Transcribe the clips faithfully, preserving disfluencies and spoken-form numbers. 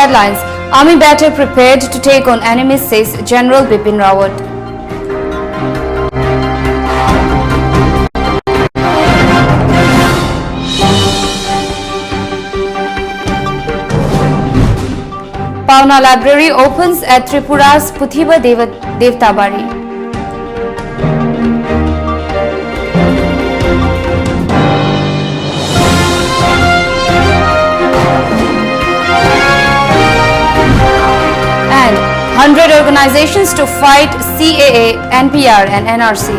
Headlines: Army better prepared to take on enemies, says General Bipin Rawat. Pauna Library opens at Tripura's Puthiba Deva- Devtabari. And hundred organizations to fight C A A, N P R and N R C.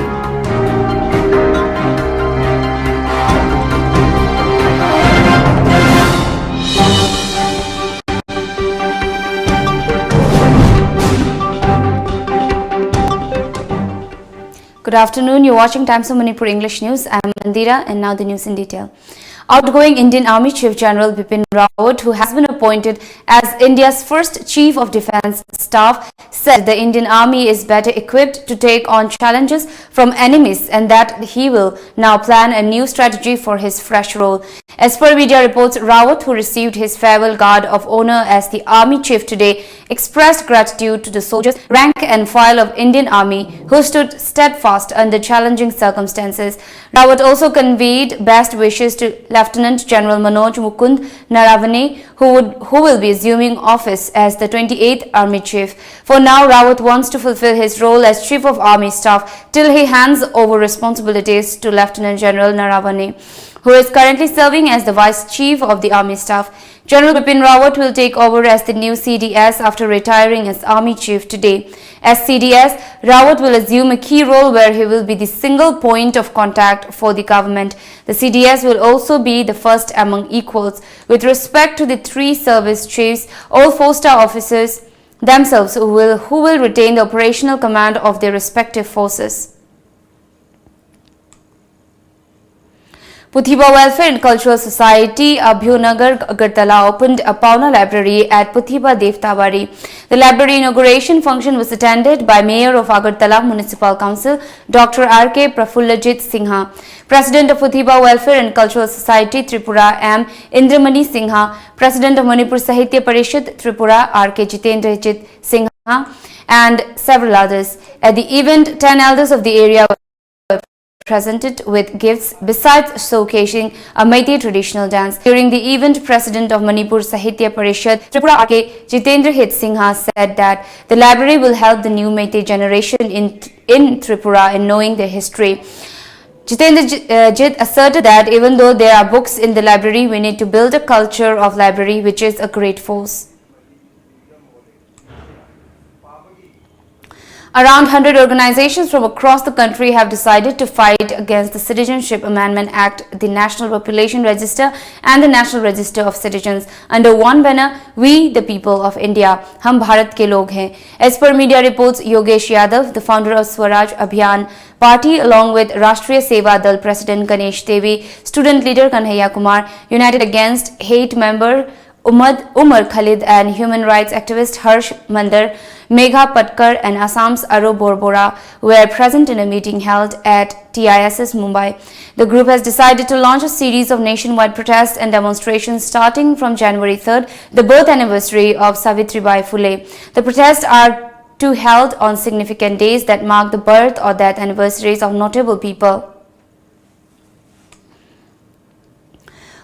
Good afternoon. You're watching Times of Manipur English News. I'm Mandira, and now the news in detail. Outgoing Indian Army Chief General Bipin Rawat, who has been appointed as India's first Chief of Defense Staff, said the Indian Army is better equipped to take on challenges from enemies and that he will now plan a new strategy for his fresh role. As per media reports, Rawat, who received his farewell guard of honor as the Army Chief today, expressed gratitude to the soldiers, rank and file of Indian Army who stood steadfast under challenging circumstances. Rawat also conveyed best wishes to Lieutenant General Manoj Mukund Naravane, who would, who will be assuming office as the twenty-eighth Army Chief. For now, Rawat wants to fulfill his role as Chief of Army Staff till he hands over responsibilities to Lieutenant General Naravane, who is currently serving as the Vice Chief of the Army Staff. General Bipin Rawat will take over as the new C D S after retiring as Army Chief today. As C D S, Rawat will assume a key role where he will be the single point of contact for the government. The C D S will also be the first among equals. With respect to the three service chiefs, all four-star officers themselves who will, who will retain the operational command of their respective forces. Puthiba Welfare and Cultural Society, Abhyunagar, Agartala opened a Pauna Library at Puthiba Devtabari. The library inauguration function was attended by Mayor of Agartala Municipal Council, Doctor R K Prafullajit Singha, President of Puthiba Welfare and Cultural Society Tripura M Indramani Singha, President of Manipur Sahitya Parishad Tripura R K Jitendra Jit Singha, and several others. At the event, ten elders of the area presented with gifts besides showcasing a Meitei traditional dance. During the event, President of Manipur Sahitya Parishad, Tripura R K Jitendra Hit Singha said that the library will help the new Meitei generation in, in Tripura in knowing their history. Jitendra J- uh, Jit asserted that even though there are books in the library, we need to build a culture of library, which is a great force. Around one hundred organizations from across the country have decided to fight against the Citizenship Amendment Act, the National Population Register, and the National Register of Citizens under one banner, We the People of India, Hum Bharat Ke Log Hain. As per media reports, Yogesh Yadav, the founder of Swaraj Abhiyan Party, along with Rashtriya Seva Dal President Ganesh Devi, student leader Kanhaiya Kumar, United Against Hate member Umar, Umar Khalid and human rights activist Harsh Mandar, Megha Patkar and Assam's Aro Borbora were present in a meeting held at T I S S Mumbai. The group has decided to launch a series of nationwide protests and demonstrations starting from January third, the birth anniversary of Savitribai Phule. The protests are to held on significant days that mark the birth or death anniversaries of notable people.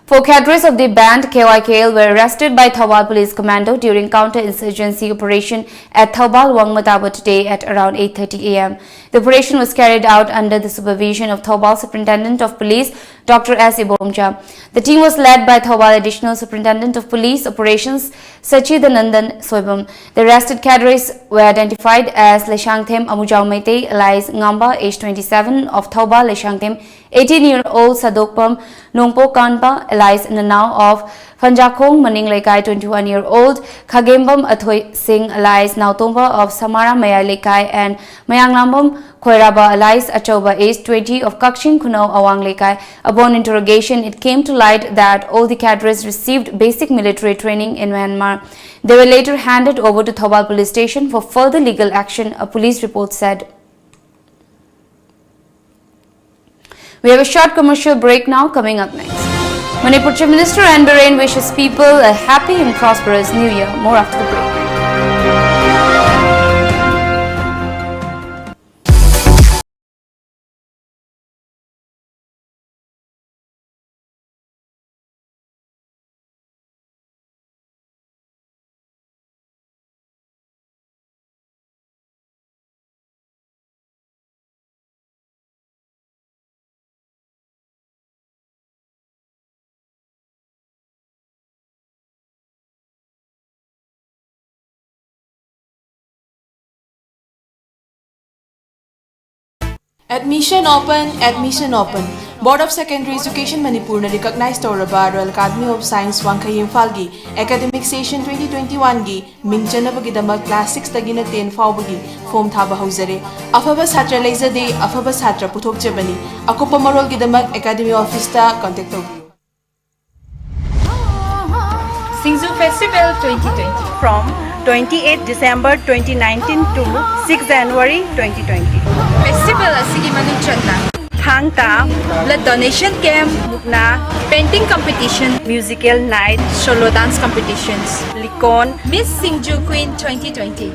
Four cadres of the band K Y K L were arrested by Thoubal Police Commando during counter-insurgency operation at Thoubal Wangmataba today at around eight thirty a m. The operation was carried out under the supervision of Thoubal Superintendent of Police Doctor S Ibomcha. The team was led by Thoubal Additional Superintendent of Police Operations Sachidanandan Soibam. The arrested cadres were identified as Leshangthem Amujao Meitei, alias Ngamba, age twenty-seven, of Thoubal Leshangthem, eighteen-year-old Sadokpam Nongpo Kanpa, alias Nanao of Phanjakhong Maning Leikai, twenty-one year old, Khagembam Athoi Singh alias Naotomba of Samara Mayai Leikai and Mayanglambam Khoiraba alias Achauba, aged twenty, of Kakching Khunau Awang Leikai. Upon interrogation, it came to light that all the cadres received basic military training in Myanmar. They were later handed over to Thoubal Police Station for further legal action, a police report said. We have a short commercial break now. Coming up next, Manipur Chief Minister N Biren wishes people a happy and prosperous New Year. More after the break. Admission open, admission open. Board of Secondary Education Manipurna recognize ꯇꯧꯔꯕ Royal Academy of Science ꯋꯥꯡꯈꯩ ꯏꯝꯐꯥꯜꯒꯤ academic session twenty twenty-oneꯒꯤ ꯃꯤꯡ ꯆꯟꯅꯕꯒꯤꯗꯃꯛ class sixꯇꯒꯤꯅ ten ꯐꯥꯎꯕꯒꯤ form ꯊꯥꯕ ꯍꯧꯖꯔꯦ꯫ ꯑꯐꯕ ꯁꯥꯇ꯭ꯔ ꯂꯩꯖꯗꯦ, ꯑꯐꯕ ꯁꯥꯇ꯭ꯔ ꯄꯨꯊꯣꯛꯆꯕꯅꯤ꯫ ꯑꯀꯨꯞꯄ ꯃꯔꯣꯜꯒꯤꯗꯃꯛ academy officeꯇ contact ꯇꯧꯕꯤꯌꯨ꯫ Singju Festival twenty twenty. From twenty-eight December twenty nineteen to six January twenty twenty. Festival ꯑꯁꯤꯒꯤ ꯃꯅꯨꯡ ꯆꯟꯅ ꯊꯥꯡ ꯇꯥ, blood donation camp, ꯃꯨꯛꯅꯥ, painting competition, musical night, solo dance competitions, ꯂꯤꯀꯣꯟ, Miss Singju Queen twenty twenty.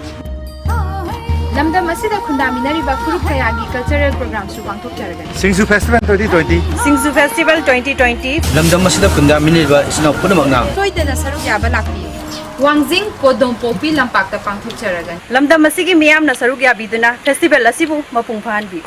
ꯂꯝꯗꯝ ꯑꯁꯤꯗ ꯈꯨꯟꯗꯥꯃꯤꯟꯅꯔꯤꯕ ꯐꯨꯔꯨꯞ ꯀꯌꯥꯒꯤ cultural programꯁꯨ ꯄꯥꯡꯊꯣꯛꯆꯔꯒꯅꯤ꯫ Singju Festival twenty twenty. Singju Festival twenty twenty. ꯂꯝꯗꯝ ꯑꯁꯤꯗ ꯈꯨꯟꯗꯥꯃꯤꯟꯅꯔꯤꯕ ꯏꯆꯤꯟ ꯏꯅꯥꯎ ꯄꯨꯝꯅꯃꯛꯅ ꯁꯣꯏꯗꯅ ꯁꯔꯨꯛ ꯌꯥꯕ ꯂꯥꯛꯄꯤꯌꯨ꯫ ꯋꯥꯡꯖꯤꯡ ꯀꯣꯗꯣꯝꯄꯣꯛꯄꯤ ꯂꯝꯄꯥꯛꯇ ꯄꯥꯡꯊꯣꯛꯆꯔꯒꯅꯤ꯫ ꯂꯝꯗꯝ ꯑꯁꯤꯒꯤ ꯃꯤꯌꯥꯝꯅ ꯁꯔꯨꯛ ꯌꯥꯕꯤꯗꯨꯅ festival ꯑꯁꯤꯕꯨ ꯃꯄꯨꯡ ꯐꯥꯍꯟꯕꯤꯌꯨ꯫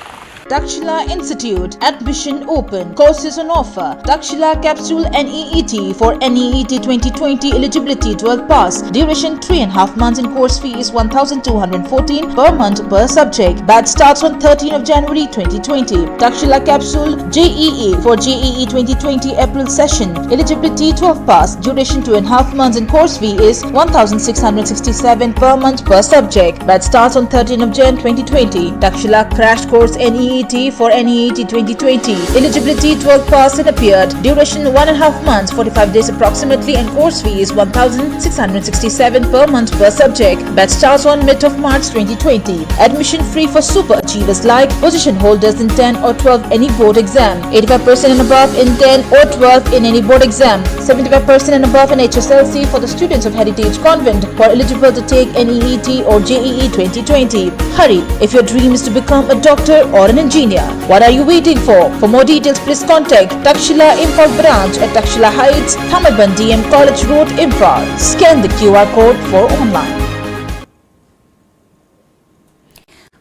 Takshila Institute, admission open, courses on offer. Takshila capsule N E E T for N E E T twenty twenty, eligibility twelve pass, duration three and a half months and course fee is one thousand two hundred fourteen per month per subject. Batch starts on thirteenth of January twenty twenty. Takshila capsule J E E for J E E twenty twenty April session, eligibility twelve pass, duration two and a half months and course fee is one thousand six hundred sixty-seven per month per subject. Batch starts on thirteenth of Jan twenty twenty. Takshila crash course N E E T for N E E T twenty twenty. Eligibility twelve pass and appeared. Duration one and a half months, forty-five days approximately, and course fee is one thousand six hundred sixty-seven per month per subject. Batch starts on mid of March twenty twenty. Admission free for super achievers like position holders in ten or twelve any board exam. Eighty-five percent and above in ten or twelve in any board exam. Seventy-five percent and above in H S L C for the students of Heritage Convent who are eligible to take N E E T or J E E twenty twenty. Hurry! If your dream is to become a doctor or an engineer, what are you waiting for? For more details, please contact Takshila Imphal branch at Takshila Heights, Thamaiban D M College Road, Imphal. Scan the Q R code for online.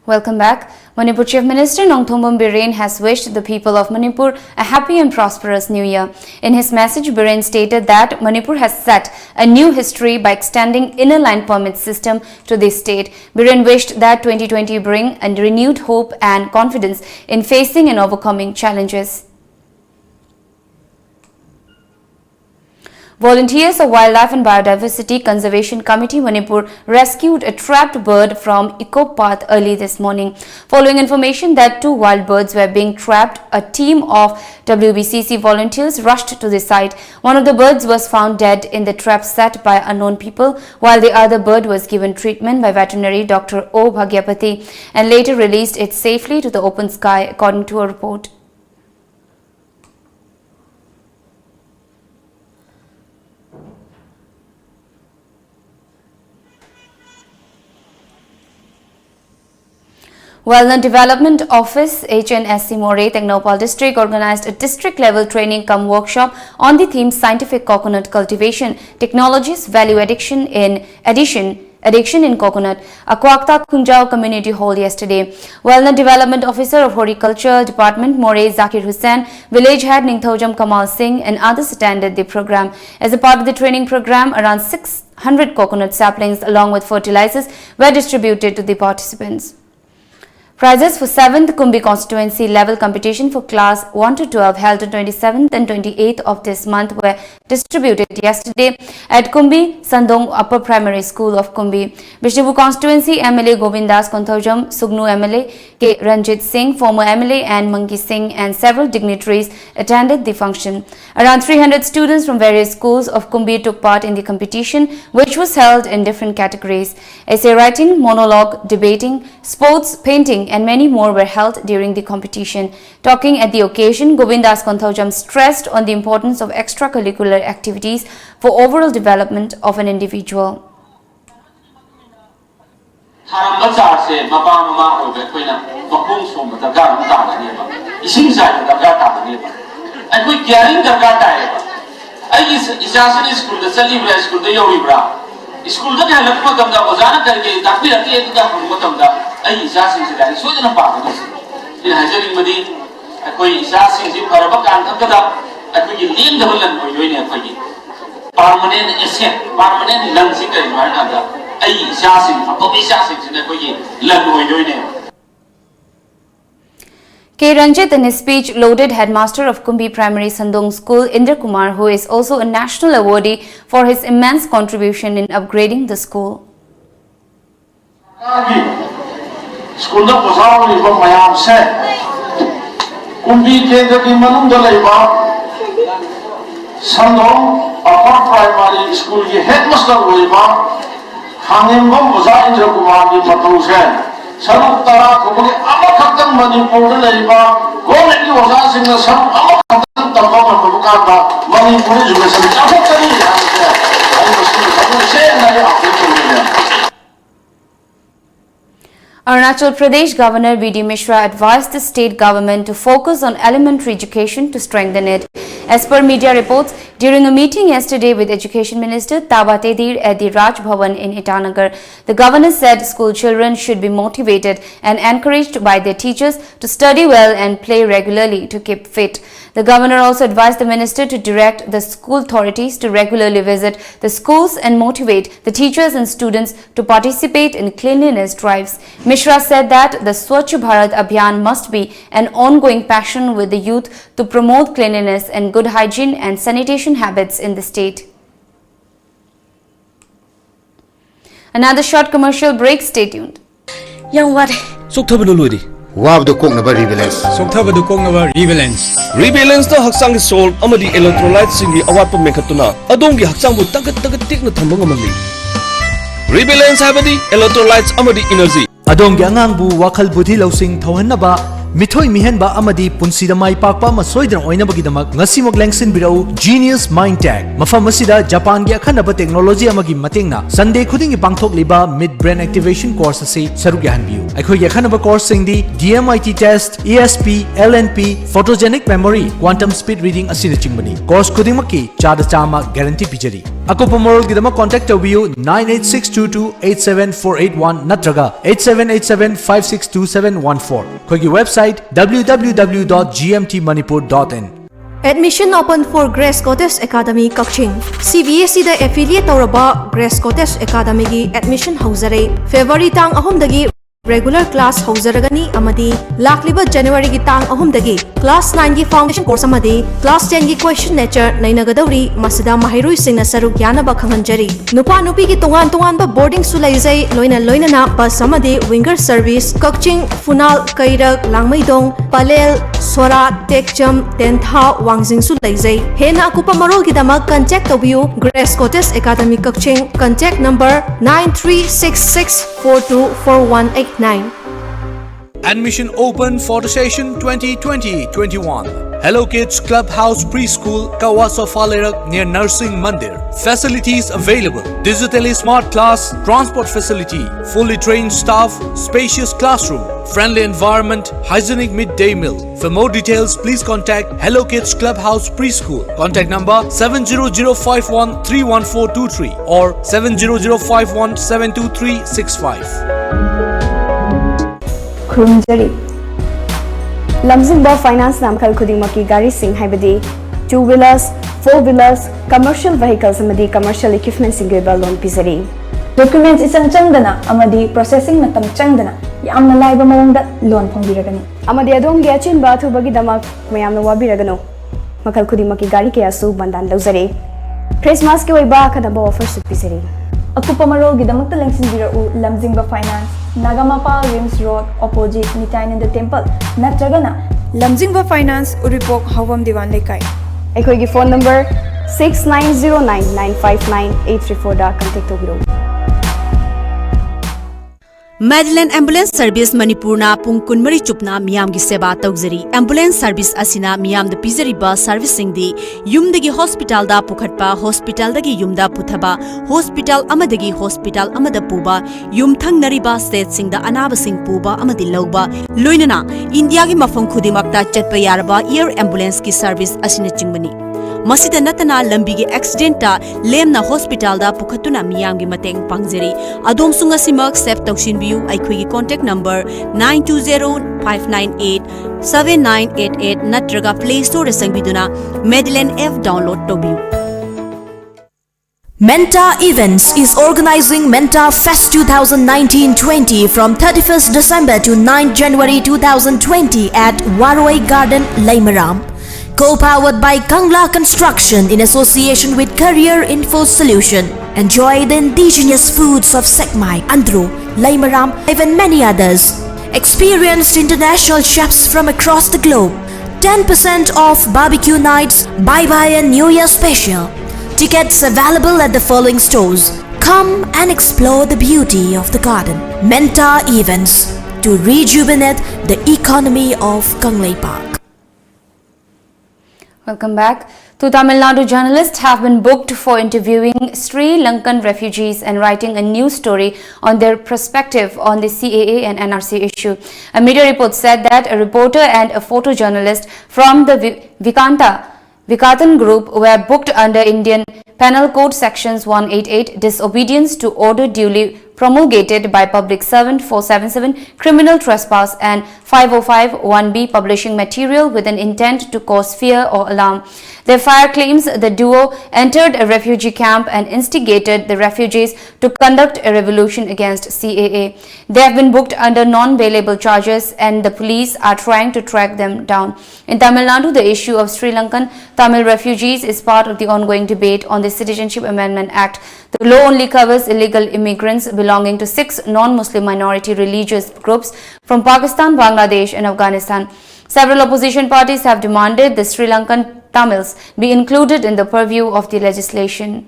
Welcome back. Manipur Chief Minister Nongthombam Biren has wished the people of Manipur a happy and prosperous New Year. In his message, Biren stated that Manipur has set a new history by extending inner line permit system to the state. Biren wished that twenty twenty bring a renewed hope and confidence in facing and overcoming challenges. Volunteers of Wildlife and Biodiversity Conservation Committee Manipur rescued a trapped bird from Eco Path early this morning. Following information that two wild birds were being trapped, a team of W B C C volunteers rushed to the site. One of the birds was found dead in the trap set by unknown people, while the other bird was given treatment by veterinary Doctor O Bhagyapati and later released it safely to the open sky, according to a report. Wetland Development Office, H N S C Moreh, Tengnoupal District organized a district-level training cum workshop on the theme Scientific Coconut Cultivation, Technologies, Value Addition in Addition addiction in coconut, Akwakta Khungjao Community Hall yesterday. Welna Development Officer of Horticulture Department, Moreh Zakir Hussain, Village Head Ningthaojam Kamal Singh, and others attended the program. As a part of the training program, around six hundred coconut saplings along with fertilizers were distributed to the participants. Prizes for seventh Kumbi constituency level competition for class one to twelve, held on twenty-seventh and twenty-eighth of this month, were distributed yesterday at Kumbi Sandong Upper Primary School of Kumbi. Bishnubu constituency M L A Govindas Konthaujam, Sugnu M L A K Ranjit Singh, former M L A N Mangi Singh, and several dignitaries attended the function. Around three hundred students from various schools of Kumbi took part in the competition, which was held in different categories: essay writing, monologue, debating, sports, painting, and many more were held during the competition. Talking at the occasion, Govindas Konthaujam stressed on the importance of extracurricular activities for overall development of an individual. ꯊꯥꯔꯝꯕ ꯆꯥꯔꯁꯦ ꯃꯄꯥ ꯃꯃꯥ ꯑꯣꯏꯕ ꯑꯩꯈꯣꯏꯅ ꯃꯈꯣꯡ ꯁꯣꯝꯕ ꯗꯔꯀꯥꯔ ꯑꯃ ꯇꯥꯒꯅꯦꯕ꯫ ꯏꯁꯤꯡ ꯆꯥꯏꯕ ꯗꯔꯀꯥꯔ ꯇꯥꯒꯅꯦꯕ꯫ ꯑꯩꯈꯣꯏ ꯀꯤꯌꯥꯔꯤꯡ ꯗꯔꯀꯥꯔ ꯇꯥꯏꯌꯦꯕ꯫ ꯑꯩꯒꯤ ꯏꯆꯥꯁꯤꯅ ꯁ꯭ꯀꯨꯜꯗ ꯆꯠꯂꯤꯕ꯭ꯔꯥ, ꯁ꯭ꯀꯨꯜꯗ ꯌꯧꯔꯤꯕ꯭ꯔꯥ, ꯁ꯭ꯀꯨꯜꯗꯒꯤ ꯍꯜꯂꯛꯄ ꯃꯇꯝꯗ ꯑꯣꯖꯥꯅ ꯀꯔꯤ ꯀꯔꯤ ꯇꯥꯛꯄꯤꯔꯛꯀꯦ ꯑꯗꯨꯗ ꯍꯪꯕ ꯃꯇꯝꯗ ꯑꯩꯒꯤ ꯏꯆꯥꯁꯤꯡꯁꯦ ꯂꯥꯏꯔꯤꯛ ꯁꯣꯏꯗꯅ ꯄꯥꯒꯅꯤ꯫ ꯑꯩꯅ ꯍꯥꯏꯖꯅꯤꯡꯕꯗꯤ ꯑꯩꯈꯣꯏ ꯏꯆꯥꯁꯤꯡꯁꯤ ꯐꯔꯕ ꯀꯥꯟ ꯈꯛꯇꯗ ꯑꯩꯈꯣꯏꯒꯤ ꯂꯦꯡꯗꯕ ꯂꯟ ꯑꯣꯏꯗꯣꯏꯅꯦ꯫ ꯑꯩꯈꯣꯏꯒꯤ permanent asset, permanent ꯂꯟꯁꯤ ꯀꯔꯤꯅꯣ ꯍꯥꯏꯔꯀꯥꯟꯗ ꯑꯩꯒꯤ ꯏꯆꯥꯁꯤꯡ, ꯑꯐꯕ ꯏꯆꯥꯁꯤꯡꯁꯤꯅ ꯑꯩꯈꯣꯏꯒꯤ ꯂꯟ ꯑꯣꯏꯗꯣꯏꯅꯦ꯫ K Ranjit, in his speech, lauded headmaster of Kumbi Primary Sandong School, Indra Kumar, who is also a national awardee, for his immense contribution in upgrading the school. ꯁ꯭ꯀꯨꯜꯗ ꯑꯣꯖꯥ ꯑꯣꯏꯔꯤꯕ ꯃꯌꯥꯝꯁꯦ ꯀꯨꯝꯕꯤ ꯀꯦꯟꯗ꯭ꯔꯒꯤ ꯃꯅꯨꯡꯗ ꯂꯩꯕ ꯁꯟꯗꯣꯡ ꯑꯄꯔ ꯄ꯭ꯔꯥꯏꯃꯥꯔꯤ ꯁ꯭ꯀꯨꯜꯒꯤ ꯍꯦꯗꯃꯥꯁꯇꯔ ꯑꯣꯏꯔꯤꯕ ꯈꯥꯉꯦꯝꯕꯝ ꯑꯣꯖꯥ ꯏꯟꯗ꯭ꯔ ꯀꯨꯃꯥꯔꯒꯤ ꯃꯇꯧꯁꯦ ꯁꯔꯨꯛ ꯇꯔꯥ ꯀꯨꯝꯕꯒꯤ ꯑꯃꯈꯛꯇꯪ ꯃꯅꯤꯄꯨꯔꯗ ꯂꯩꯔꯤꯕ ꯒꯣꯔꯃꯦꯟꯒꯤ ꯑꯣꯖꯥꯁꯤꯡꯅ ꯁꯔꯨꯛ ꯑꯃꯈꯛꯇꯪ ꯇꯝꯕ ꯉꯝꯂꯕ ꯀꯥꯟꯗ ꯃꯅꯤꯄꯨꯔ ꯏꯖꯨꯀꯦꯁꯟ ꯆꯥꯎꯈꯠꯀꯅꯤ ꯍꯥꯏꯕꯁꯦ ꯑꯩ ꯃꯁꯤꯒꯤ ꯊꯃꯣꯏ ꯁꯦꯡꯅ ꯑꯩ ꯑꯥꯄꯤꯜ ꯇꯧꯖꯒꯦ꯫ Arunachal Pradesh Governor B D Mishra advised the state government to focus on elementary education to strengthen it. As per media reports, during a meeting yesterday with Education Minister Taba Tedir at the Raj Bhavan in Itanagar, the governor said school children should be motivated and encouraged by their teachers to study well and play regularly to keep fit. The governor also advised the minister to direct the school authorities to regularly visit the schools and motivate the teachers and students to participate in cleanliness drives. Mishra said that the Swachh Bharat Abhiyan must be an ongoing passion with the youth to promote cleanliness and good hygiene and sanitation habits in the state. Another short commercial break, stay tuned. ꯌꯥꯝ ꯋꯥꯔꯦ꯫ ꯆꯣꯛꯊꯕꯅ ꯂꯣꯏꯔꯦ꯫ ꯋꯥꯕꯗꯨ ꯀꯣꯛꯅꯕ ꯔꯤꯕꯦꯂꯦꯟꯁ꯫ ꯆꯣꯛꯊꯕꯗꯨ ꯀꯣꯛꯅꯕ ꯔꯤꯕꯦꯂꯦꯟꯁ꯫ ꯔꯤꯕꯦꯂꯦꯟꯁꯅ ꯍꯛꯆꯥꯡꯒꯤ soul ꯑꯃꯗꯤ ꯏꯂꯦꯛꯇ꯭ꯔꯣꯂꯥꯏꯠꯁꯤꯡꯒꯤ ꯑꯋꯥꯠꯄ ꯃꯦꯟꯈꯠꯇꯨꯅ ꯑꯗꯣꯝꯒꯤ ꯍꯛꯆꯥꯡꯕꯨ ꯇꯒꯠ ꯇꯒꯠ ꯇꯦꯛꯅ ꯊꯝꯕ ꯉꯝꯍꯜꯂꯤ꯫ ꯔꯤꯕꯦꯂꯦꯟꯁ ꯍꯥꯏꯕꯗꯤ ꯏꯂꯦꯛꯇ꯭ꯔꯣꯂꯥꯏꯠꯁ ꯑꯃꯗꯤ ꯏꯅꯔꯖꯤ꯫ ꯑꯗꯣꯝꯒꯤ ꯑꯉꯥꯡꯕꯨ ꯋꯥꯈꯜ ꯕꯨꯙꯤ ꯂꯧꯁꯤꯡ ꯊꯧꯍꯟꯅꯕ, ꯃꯤꯊꯣꯏ ꯃꯤꯍꯦꯟꯕ ꯑꯃꯗꯤ ꯄꯨꯟꯁꯤꯗ ꯃꯥꯏ ꯄꯥꯛꯄ ꯑꯃ ꯁꯣꯏꯗꯅ ꯑꯣꯏꯅꯕꯒꯤꯗꯃꯛ ꯉꯁꯤꯃꯛ ꯂꯦꯡꯁꯤꯟꯕꯤꯔꯛꯎ Genius Mind Tech꯫ ꯃꯐꯝ ꯑꯁꯤꯗ ꯖꯄꯥꯟꯒꯤ ꯑꯈꯟꯅꯕ ꯇꯦꯛꯅꯣꯂꯣꯖꯤ ꯑꯃꯒꯤ ꯃꯇꯦꯡꯅ Sunday ꯈꯨꯗꯤꯡꯒꯤ ꯄꯥꯡꯊꯣꯛꯂꯤꯕ Mid Brain Activation Course ꯑꯁꯤ ꯁꯔꯨꯛ ꯌꯥꯍꯟꯕꯤꯌꯨ꯫ ꯑꯩꯈꯣꯏꯒꯤ ꯑꯈꯟꯅꯕ courseꯁꯤꯡꯗꯤ D M I T test, E S P, L N P, photogenic memory, quantum speed reading ꯑꯁꯤꯅꯆꯤꯡꯕꯅꯤ꯫ Course ꯈꯨꯗꯤꯡꯃꯛꯀꯤ ꯆꯥꯗ ꯆꯥꯝꯃ guarantee ꯄꯤꯖꯔꯤ꯫ ꯑꯀꯨꯞꯄ ꯃꯔꯣꯜꯒꯤꯗꯃꯛ contact ꯇꯧꯕꯤꯌꯨ nine eight six two two eight seven four eight one ꯅꯠꯇ꯭ꯔꯒ eight seven eight seven five six two seven one four꯫ ꯑꯩꯈꯣꯏꯒꯤ website W W W dot G M T manipur dot in꯫ Admission open for Grace Cottage Academy, Kakching꯫ C B S E the affiliate ꯇꯧꯔꯕ Grace Cottage Academyꯒꯤ admission ꯍꯧꯖꯔꯦ꯫ February ꯇꯥꯡ ꯑꯍꯨꯝꯗꯒꯤ regular class ꯍꯧꯖꯔꯒꯅꯤ ꯑꯃꯗꯤ ꯂꯥꯛꯂꯤꯕ Januaryꯒꯤ ꯇꯥꯡ ꯑꯍꯨꯝꯗꯒꯤ class nineꯒꯤ foundation course ꯑꯃꯗꯤ class tenꯒꯤ question nature ꯅꯩꯅꯒꯗꯧꯔꯤ꯫ ꯃꯁꯤꯗ ꯃꯍꯩꯔꯣꯏꯁꯤꯡꯅ ꯁꯔꯨꯛ ꯌꯥꯅꯕ ꯈꯪꯍꯟꯖꯔꯤ꯫ ꯅꯨꯄꯥ ꯅꯨꯄꯤꯒꯤ ꯇꯣꯉꯥꯟ ꯇꯣꯉꯥꯟꯕ boardingꯁꯨ ꯂꯩꯖꯩ꯫ ꯂꯣꯏꯅ ꯂꯣꯏꯅꯅ bus ꯑꯃꯗꯤ winger service ꯀꯛꯆꯤꯡ, ꯐꯨꯅꯥꯜ, ꯀꯩꯔꯛ, ꯂꯥꯡꯃꯩꯗꯣꯡ, ꯄꯂꯦꯜ, ꯁꯣꯔꯥꯠ, ꯇꯦꯛꯆꯝ, ꯇꯦꯟꯊꯥ, ꯋꯥꯡꯖꯤꯡꯁꯨ ꯂꯩꯖꯩ꯫ ꯍꯦꯟꯅ ꯑꯀꯨꯞꯄ ꯃꯔꯣꯜꯒꯤꯗꯃꯛ contact ꯇꯧꯕꯤꯌꯨ Grace Cottage Academy, Kakching, contact number nine three six six four two four one eight nine꯫ Admission open for the session twenty twenty twenty-one. Hello Kids Clubhouse Preschool, Kawa Sofa Lerak near Narsing Mandir. Facilities available. Digitally smart class, transport facility, fully trained staff, spacious classroom, friendly environment, hygienic midday meal. For more details, please contact Hello Kids Clubhouse Preschool. Contact number seven zero zero five one three one four two three or seven zero zero five one seven two three six five. ꯈꯨꯔꯨꯝꯖꯔꯤ꯫ ꯂꯝꯖꯤꯡꯕ ꯐꯥꯏꯅꯥꯟꯁꯅ ꯃꯈꯜ ꯈꯨꯗꯤꯡꯃꯛꯀꯤ ꯒꯥꯔꯤꯁꯤꯡ, ꯍꯥꯏꯕꯗꯤ two wheelers, four wheelers, commercial vehicles ꯑꯃꯗꯤ commercial equipmentꯁꯤꯡꯒꯤ ꯑꯣꯏꯕ ꯂꯣꯟ ꯄꯤꯖꯔꯤ꯫ Documents ꯏꯆꯪ ꯆꯪꯗꯅ ꯑꯃꯗꯤ processing ꯃꯇꯝ ꯆꯪꯗꯅ ꯌꯥꯝꯅ ꯂꯥꯏꯕ ꯃꯑꯣꯡꯗ ꯂꯣꯟ ꯐꯪꯕꯤꯔꯒꯅꯤ꯫ ꯑꯃꯗꯤ ꯑꯗꯣꯝꯒꯤ ꯑꯆꯤꯟꯕ ꯑꯊꯨꯕꯒꯤꯗꯃꯛ ꯃꯌꯥꯝꯅ ꯋꯥꯕꯤꯔꯒꯅꯨ꯫ ꯃꯈꯜ ꯈꯨꯗꯤꯡꯃꯛꯀꯤ ꯒꯥꯔꯤ ꯀꯌꯥꯁꯨ ꯕꯟꯗꯥꯟ ꯂꯧꯖꯔꯤ꯫ ꯈ꯭ꯔꯤꯁꯃꯥꯁꯀꯤ ꯑꯣꯏꯕ ꯑꯈꯟꯅꯕ offerꯁꯨ ꯄꯤꯖꯔꯤ꯫ ꯑꯀꯨꯞꯄ ꯃꯔꯣꯜꯒꯤꯗꯃꯛꯇ ꯂꯦꯡꯁꯤꯟꯕꯤꯔꯛꯎ Lamjingba finance, Nagamapal RIMS road, opposite ꯅꯤꯇꯥꯏꯅꯟꯗ ꯇꯦꯝꯄꯜ, ꯅꯠꯇ꯭ꯔꯒꯅ ꯂꯝꯖꯤꯡꯕ ꯐꯥꯏꯅꯥꯟꯁ, ꯎꯔꯤꯄꯣꯛ, ꯍꯥꯎꯕꯝ ꯗꯤꯋꯥꯟ ꯂꯩꯀꯥꯏ꯫ ꯑꯩꯈꯣꯏꯒꯤ phone number six nine zero nine nine five nine eight three fourꯗ contact ꯇꯧꯕꯤꯔꯛꯎ꯫ Madeline Ambulance Service ꯃꯅꯤꯄꯨꯔꯅ ꯄꯨꯡ ꯀꯨꯟꯃꯔꯤ ꯆꯨꯞꯅ ꯃꯤꯌꯥꯝꯒꯤ ꯁꯦꯕꯥ ꯇꯧꯖꯔꯤ꯫ Ambulance service ꯑꯁꯤꯅ ꯃꯤꯌꯥꯝꯗ ꯄꯤꯖꯔꯤꯕ serviceꯁꯤꯡꯗꯤ ꯌꯨꯝꯗꯒꯤ hospitalꯗ ꯄꯨꯈꯠꯄ, hospitalꯗꯒꯤ ꯌꯨꯝꯗ ꯄꯨꯊꯕ, hospital ꯑꯃꯗꯒꯤ hospital ꯑꯃꯗ ꯄꯨꯕ, ꯌꯨꯝꯊꯪꯅꯔꯤꯕ stateꯁꯤꯡꯗ ꯑꯅꯥꯕꯁꯤꯡ ꯄꯨꯕ ꯑꯃꯗꯤ ꯂꯧꯕ, ꯂꯣꯏꯅꯅ ꯏꯟꯗꯤꯌꯥꯒꯤ ꯃꯐꯝ ꯈꯨꯗꯤꯡꯃꯛꯇ ꯆꯠꯄ ꯌꯥꯔꯕ air ambulanceꯀꯤ service ꯑꯁꯤꯅꯆꯤꯡꯕꯅꯤ꯫ ꯃꯁꯤꯗ ꯅꯠꯇꯅ ꯂꯝꯕꯤꯒꯤ accidentꯇ ꯂꯦꯝꯅ hospitalꯗ ꯄꯨꯈꯠꯇꯨꯅ ꯃꯤꯌꯥꯝꯒꯤ ꯃꯇꯦꯡ ꯄꯥꯡꯖꯔꯤ꯫ ꯑꯗꯣꯝꯁꯨ ꯉꯁꯤꯃꯛ save ꯇꯧꯁꯤꯟꯕꯤꯌꯨ ꯑꯩꯈꯣꯏꯒꯤ contact number nine two zero five nine eight seven nine eight eight ꯅꯠꯇ꯭ꯔꯒ Play Storeꯗ ꯆꯪꯕꯤꯗꯨꯅ Madeline app download ꯇꯧꯕꯤꯌꯨ꯫ Menta Events is organizing Menta Fest two thousand nineteen twenty from thirty-first December to ninth January two thousand twenty at Waroi Garden, Leimaram. Co-powered by Kangla Construction in association with Career Info Solution. Enjoy the indigenous foods of Sekmai, Andro, Leimaram, even many others. Experienced international chefs from across the globe. Ten percent off barbecue nights, bye bye and New Year special. Tickets available at the following stores. Come and explore the beauty of the garden. Menta Events, to rejuvenate the economy of Kangleipak. Welcome back. Two Tamil Nadu journalists have been booked for interviewing Sri Lankan refugees and writing a news story on their perspective on the C A A and N R C issue. A media report said that a reporter and a photojournalist from the Vi- Vikanta Vikatan group were booked under Indian Penal Code Sections one eighty-eight, disobedience to order duly promulgated by public servant, four seventy-seven, criminal trespass, and five oh five one B, publishing material with an intent to cause fear or alarm. Their fire claims the duo entered a refugee camp and instigated the refugees to conduct a revolution against C A A. They have been booked under non-bailable charges and the police are trying to track them down. In Tamil Nadu, the issue of Sri Lankan Tamil refugees is part of the ongoing debate on the Citizenship Amendment Act. The law only covers illegal immigrants belonging to six non-Muslim minority religious groups from Pakistan, Bangladesh, and Afghanistan. Several opposition parties have demanded the Sri Lankan Tamils be included in the purview of the legislation.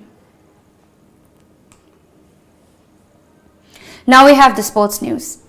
Now we have the sports news.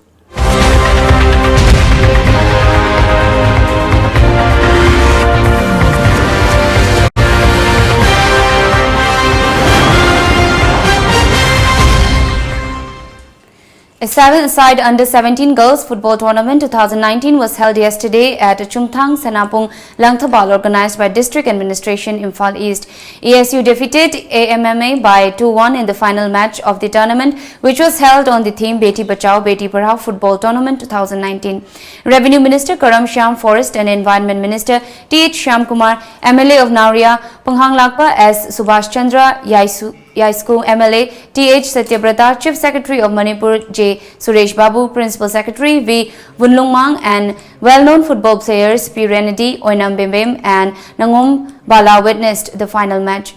A seven-a-side under seventeen girls football tournament two thousand nineteen was held yesterday at Chungthang Senapung Langthabal, organized by District Administration, Imphal East. A S U defeated A M M A by two one in the final match of the tournament, which was held on the theme Beti Bachao Beti Padhao Football Tournament two thousand nineteen. Revenue Minister Karam Shyam, Forest and Environment Minister T H Shyamkumar, M L A of Nauriya Panghanglakpa S Subhash Chandra, Yaisu Yaisku M L A T H Satyabrata, Chief Secretary of Manipur J Suresh Babu, Principal Secretary V Vunlungmang, and well-known football players P Renadi, Oinam Bembem, and Nangom Bala witnessed the final match.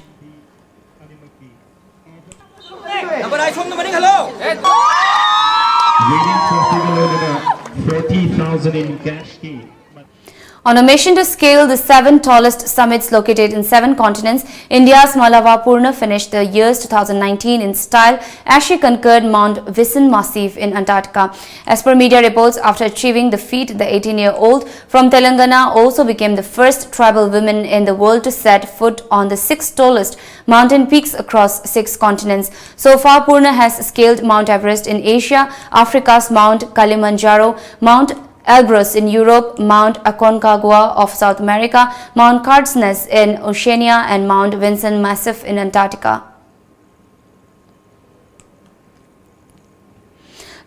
Number I from the money, hello. Winning trophy forty thousand in cash ki. On a mission to scale the seven tallest summits located in seven continents, India's Malava Purna finished the year's two thousand nineteen in style as she conquered Mount Vinson Massif in Antarctica. As per media reports, after achieving the feat, the eighteen-year-old from Telangana also became the first tribal woman in the world to set foot on the sixth tallest mountain peaks across six continents. So far, Purna has scaled Mount Everest in Asia, Africa's Mount Kilimanjaro, Mount Elbrus in Europe, Mount Aconcagua of South America, Mount Cardenas in Oceania, and Mount Vinson Massif in Antarctica.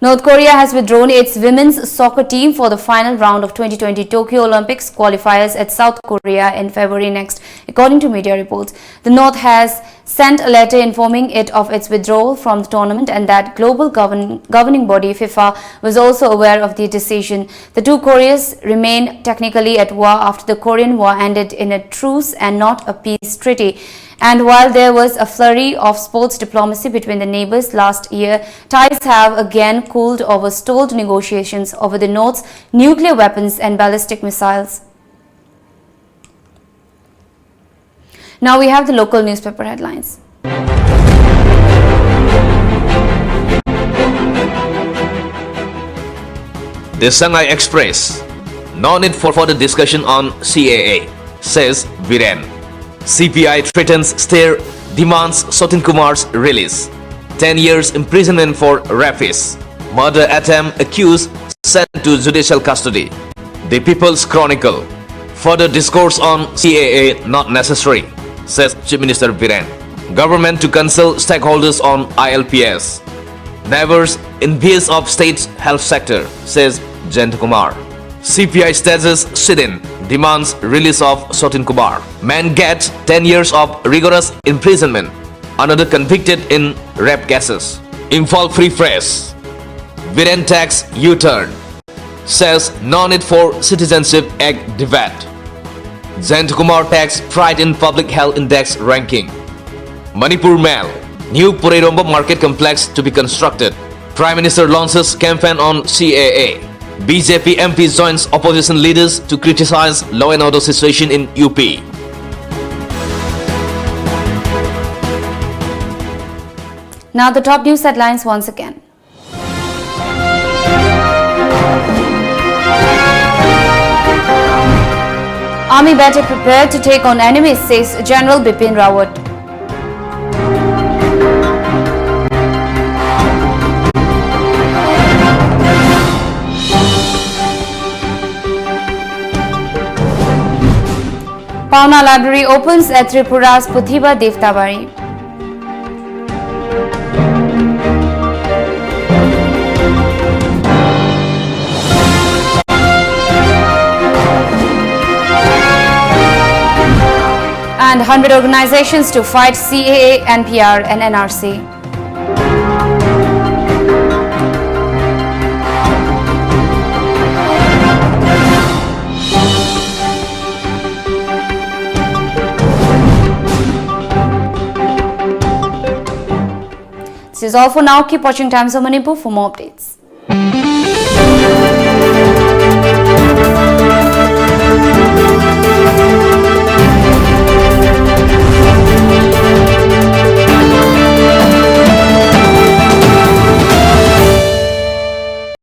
North Korea has withdrawn its women's soccer team for the final round of twenty twenty Tokyo Olympics qualifiers at South Korea in February next, according to media reports. The North has sent a letter informing it of its withdrawal from the tournament and that global govern- governing body FIFA was also aware of the decision. The two Koreas remain technically at war after the Korean War ended in a truce and not a peace treaty. And while there was a flurry of sports diplomacy between the neighbors last year, ties have again cooled over stalled negotiations over the North's nuclear weapons and ballistic missiles. Now we have the local newspaper headlines. The Sangai Express. No need for further discussion on C A A, says Biren. C P I threatens stay, demands Sotin Kumar's release. Ten years imprisonment for rapist. Murder attempt accused sent to judicial custody. The People's Chronicle. Further discourse on C A A not necessary, says Chief Minister Biren. Government to consult stakeholders on I L P S. Neighbors envious of state's health sector, says Jayant Kumar. C P I stages sit-in, demands release of Sotin Kumar. Man gets ten years of rigorous imprisonment. Another convicted in rape cases. Imphal Free Press. Biren takes U-turn. Says no need for Citizenship Act debate. Jayant Kumar takes pride in Public Health Index ranking. Manipur Mail. New Poiromba Market Complex to be constructed. Prime Minister launches campaign on C A A. B J P M P joins opposition leaders to criticize law and order situation in U P. Now the top news headlines once again. Army better prepared to take on enemies, says General Bipin Rawat. Paona Library opens at Tripura's Puthiba Devtabari. And hundred organizations to fight C A A, N P R and N R C. This is all for now. Keep watching Times of Manipur for more updates.